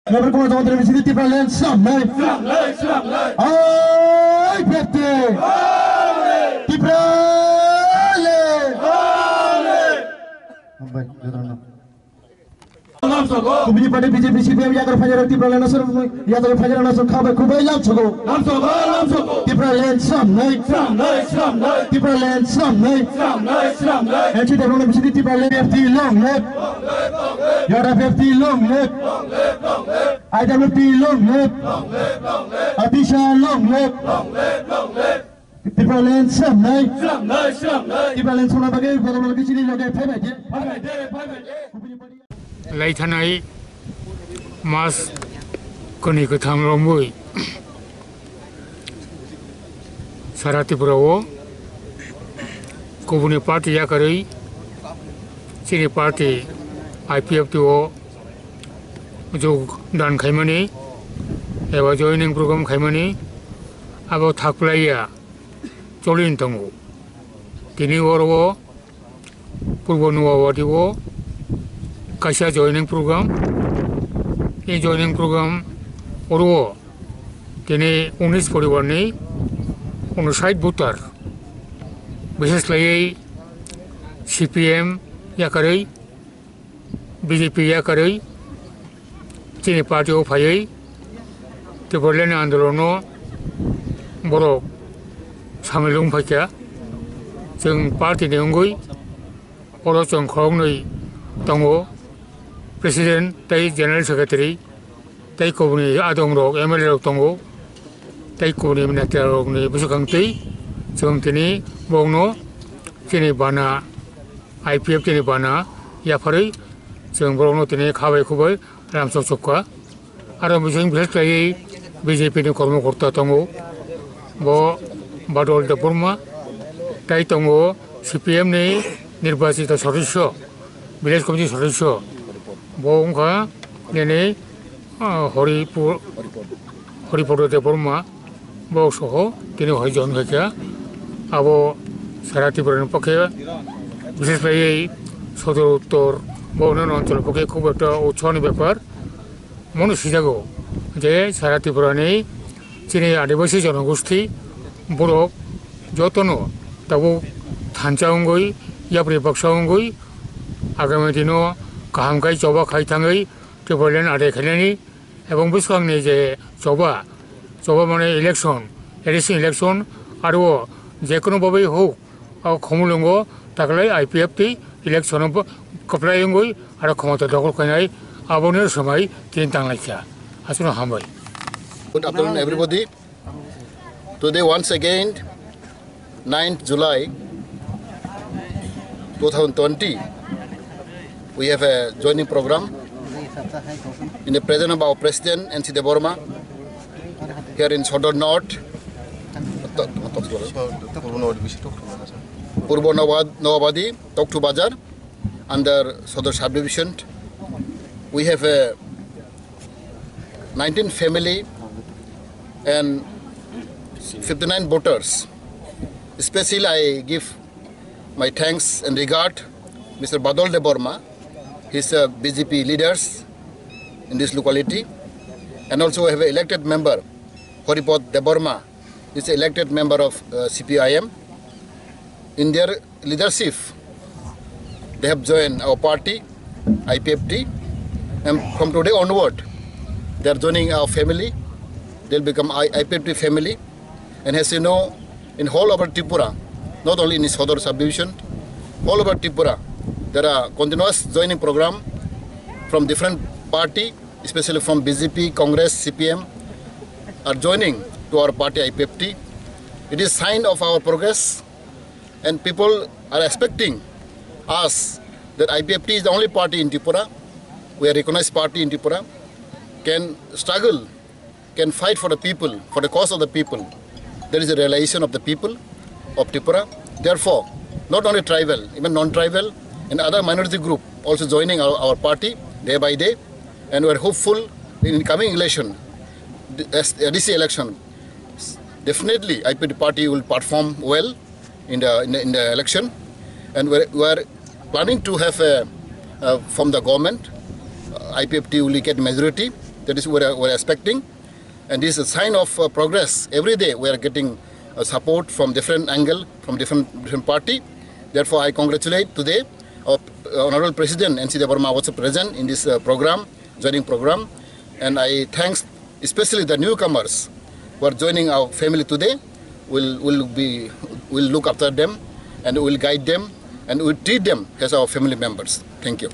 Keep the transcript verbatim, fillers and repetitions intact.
Nobel Kumar Jamatia bisingtwi Tipraland swnamnai. Ai, bete. Tipraland. Hambai, jotono. Kubuni party B J P, C P M, yagar phaijak Tipraland no swnamnai, yagar phaijak no swnam khabai kubai lamsogo. Tipraland swnamnai. Tipraland swnamnai. N C Tipraland bisingtwi Tipraland F T long live. Yada F T long live. I W T long live. Atisha long live. Tipraland swnamnai. Tipraland swnamnai bagwi Bharat Mala Bichini loge phaibai de. Laithanai mas kwnwi kwtham romwi sara Tripura o kubuni party yakarwi chini party I P F T o jog dan khaimani eba joining program khaimani abo thaklaiya cholin tongo. Tini oro o Purbo Nowabadi o kaisa joining program. E joining program oro o tini unis poribar ni unosait voter, bishesh khlaiwi C P M yakarwi, B J P yakarwi chini party o phaiwi Tipraland ni andolon o borok samil wng phaikha. Chwng party ni wngwi oro chwng khoroknwi tongo, President tei General Secretary tei kubuni adong rok M L A rok tongo, tei kubuni netra rok ni bwswkang twi chwng tini borokno chini bana I P F T ni bana yapharwi chwng borokno tini khabai khubai lamsok sokha. Aro bising bishesh khlaiwi B J P ni kormokorta tongo, bo Badal Debbarma, tei tongo C P M ni nirbachito sodosyo, village committee sodosyo, bo wngkha nini, ah, Horipu-, Horipada Debbarma. Bo soho tini hoi jon khaikha. Abo sara Tripura ni pokhe, bishesh khlaiwi sodor uttor bo onno onchol pokhe khub ekta utsaho ni bepar. Mono sijago je sara Tripura ni chini adibasi jonogosti borok jotono tabuk thansa wngwi, yapri baksa wngwi, agami dino kaham khai choba khai thangwi Tipraland adai khainani. Ebong bwskangni je choba, choba mane election, A D C election, aro je kono babai huk, o khomulwngo taklai I P F T election o kwplai wngwi aro khomota dokhol khainai aboni swmai tin tanglaikha. Aswkno hambai. Good afternoon, everybody. Today, once again, ninth July two thousand twenty, we have a joining program in the presence of our President N C Debbarma here in Sodor North, Purbo Nowabadi, Toktu Bazar, under Sodor Subdivision. We have a nineteen family and fifty-nine voters. Especially, I give my thanks and regard Mister Badal Debbarma. He's a B J P leaders in this locality, and also we have an elected member, Horipad Debbarma, is elected member of, uh, C P I M. In their leadership, they have joined our party, I P F T, and from today onward, they are joining our family. They'll become I-, I P F T family. And as you know, in whole over Tripura, not only in Sodor subdivision, all over Tripura, there are continuous joining program from different party, especially from B J P, Congress, C P M, are joining to our party I P F T. It is sign of our progress, and people are expecting us that I P F T is the only party in Tripura. We are recognized party in Tripura, can struggle, can fight for the people, for the cause of the people. There is a realization of the people of Tripura. Therefore, not only tribal, even non-tribal and other minority group also joining our, our party day by day. And we are hopeful in coming election, the, as A D C election, definitely I P F T party will perform well in the, in the, in the election. And we are, we are planning to have a, uh, from the government, uh, I P F T will get majority. That is what we're expecting. And this is a sign of uh, progress. Every day we are getting uh, support from different angle, from different, different party. Therefore, I congratulate today our uh, Honorable President N C Debbarma was present in this uh, program, joining program. And I thanks especially the newcomers who are joining our family today. We'll, we'll, be, we'll look after them and we'll guide them and we'll treat them as our family members. Thank you.